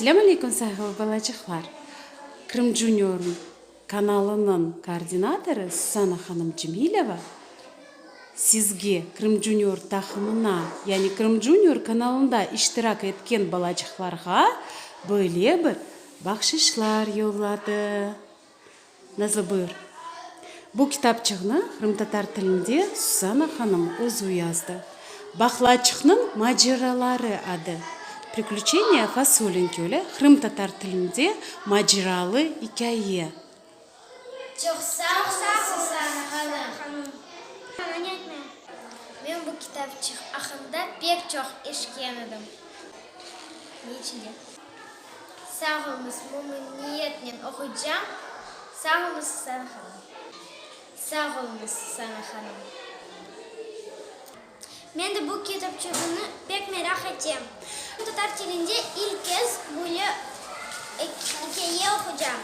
Selâm aleyküm sayğılı balacıqlar! Krım Junior kanalınıñ koordinatorı Susana hanım Cemileva sizge Krım Junior taqımına, yani Krım Junior kanalında iştirak etken balacıqlarğa böyle bir bahşışlar yolladı. Nazlı, buyur. Bu kitapçıqnı qırımtatar tilinde Susana hanım özü yazdı. Baqlaçıqnıñ maceraları adı. Priklüçeniya Fasulinki öyle qırımtatar tilinde maceralı ikâye. Çoq sağ oluñ, Susana hanım. Men bu kitapçıq aqqında pek çoq eşitken edim. Sağ oluñız, memnüniyetnen oquycam. Sağ oluñız, Susana hanım. Sağ oluñız, Susana hanım. Men de bu kitapçığını pek meraq etem. Tatar tilinde ilk kez böyle ikâye oqucam.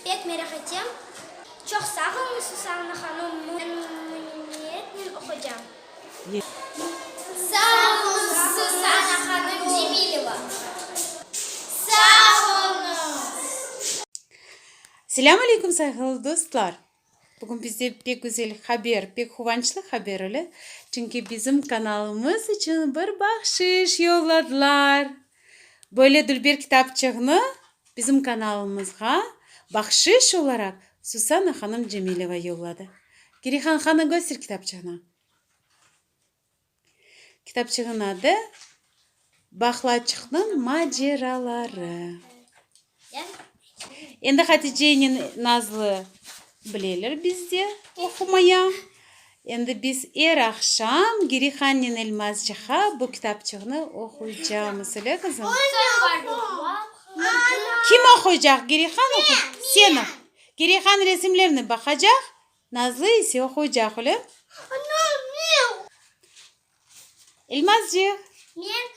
Pek meraq etem. Çoq sağ oluñız, Susana hanım, memnüniyetnen oqucam. Sağ oluñız, Susana hanım Cemileva. Sağ oluñız. Selâm aleyküm, sayğılı dostlar! Bugün bizde pek güzel haber, pek quvançlı haber öyle. Çünki bizim kanalımız içün bir bahşiş yolladılar. Böyle dülber kitapçığını bizim kanalımızğa bahşiş olaraq Susana hanım Cemileva yolladı. Kirihan hanım, köster kitapçığını. Kitapçığınıñ adı, Baqlaçıqnıñ maceraları. Endi Haticenen Nazlı bileler bizde oqumaya. Endi biz er aqşam Girihannen Elmazcıqqa bu kitapçığını oquycamız, öyle qızım? Kim oquycaq? Girihan oqu? Sen oqu. Girihan resimlerni baqacaq, Nazlı ise oquycaq, öyle? Elmazcıq. Men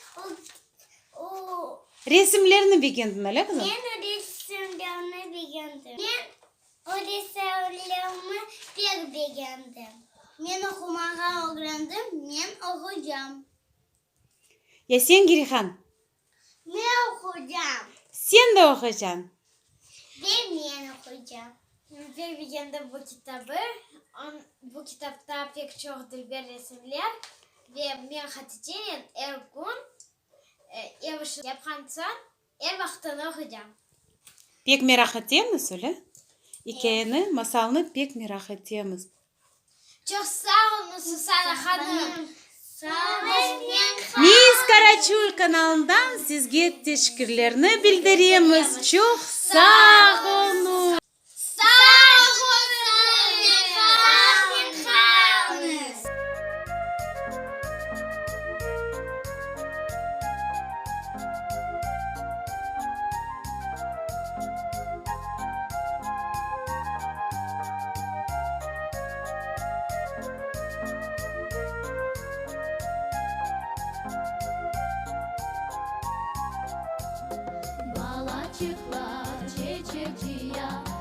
o. Resimlerni begendiñ, öyle qızım? Men resimlerni begendim. Men o resimlerni pek begendim. Men oqumağa ögrendim, men oquycam. Ya sen, Girihan? Men oquycam. Sen de oquycañ. Ve men oquycam. Men pek begendim bu kitabı. Bu kitapta pek çoq dülber resimler. Ve men Haticenen er kün ev işini yapqan soñ er vaqıt onı oquycam. Pek meraq etemiz, öyle? İkâyeni, masalnı pek meraq etemiz. Çoq sağ oluñız, Susana hanım. Miss Karaçöl kanalından sizge teşekkürlerni bildiremiz. Çoq sağ oluñız. Sağ oluñız. Balaçıqlar çeçek cıya.